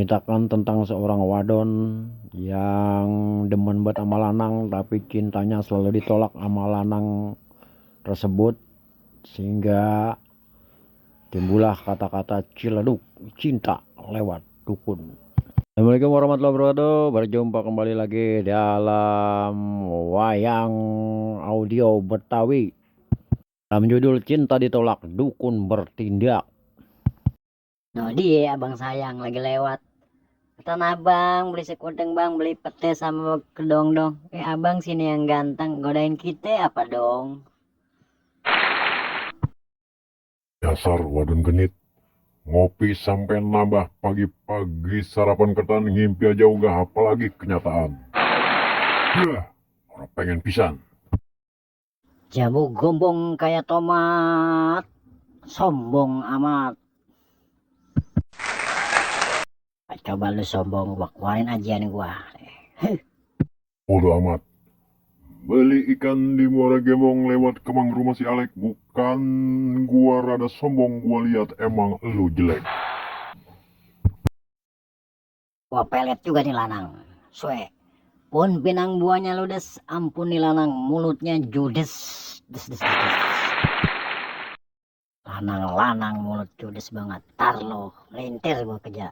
menceritakan tentang seorang wadon yang demen buat sama lanang, tapi cintanya selalu ditolak sama lanang tersebut, sehingga timbullah kata-kata ciledug cinta lewat dukun. Assalamualaikum warahmatullahi wabarakatuh. Berjumpa kembali lagi dalam wayang audio Betawi dalam judul Cinta Ditolak Dukun Bertindak. No dia abang sayang lagi lewat. Kata abang beli sekudeng bang, beli pete sama kedong dong. Abang sini yang ganteng godain kita apa dong? Dasar wadon genit, ngopi sampai nambah pagi-pagi sarapan ketan ngimpi aja udah, apalagi kenyataan. Orang pengen pisan. Jamu gombong kayak tomat, sombong amat. Coba lu sombong, gua keluarin ajian gua. Bodo amat. Beli ikan di Muara Gembong lewat kemang rumah si Alek. Bukan gua rada sombong, gua lihat emang lu jelek. Gua pelet juga nih lanang. Sue. Pun pinang buahnya ludes, ampun nih lanang, mulutnya judes. Des. Lanang mulut judes banget. Tar lo, melintir gua kejar.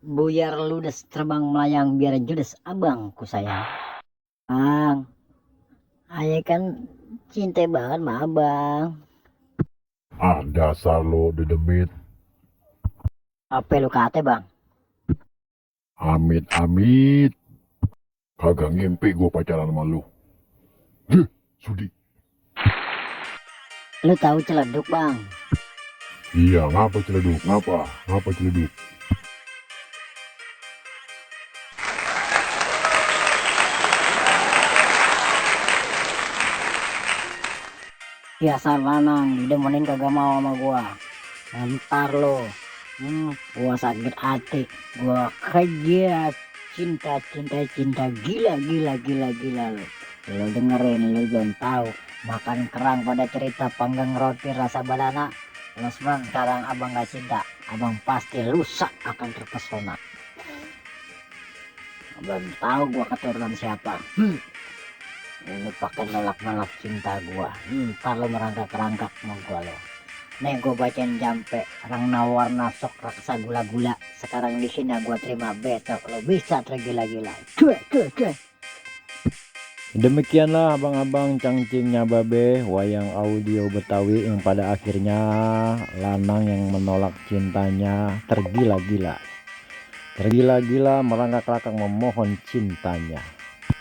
Buyar ludes terbang melayang biar judes abangku sayang. Bang, ayah kan cinta banget sama abang. Dasar lo dedemit. Apa lu kate bang? Amit. Kagak ngimpi gua pacaran sama lu. Sudi. Lu tahu celeduk bang? Iya, ngapa celeduk? Ngapa celeduk? Biasa lanang didemenin kagak mau sama gua. Ntar lo, gua sakit hati, gua kejar cinta gila lo. Lo dengerin, lo belum tahu. Makan kerang pada cerita, panggang roti rasa banana. Lo sekarang abang gak cinta, abang pasti rusak akan terpesona. Belum tahu gua keturunan siapa. Lu pakai nolak cinta gua. Ntar lo merangkak sama gua lo. Nih gua bacain jampe Rangna Warna Sok Raksa Gula-Gula. Sekarang di sini gua terima besok lo bisa tergila-gila. Cuy. Demikianlah abang-abang cangcingnya babe, wayang audio Betawi yang pada akhirnya lanang yang menolak cintanya tergila-gila merangkak-rangkak memohon cintanya.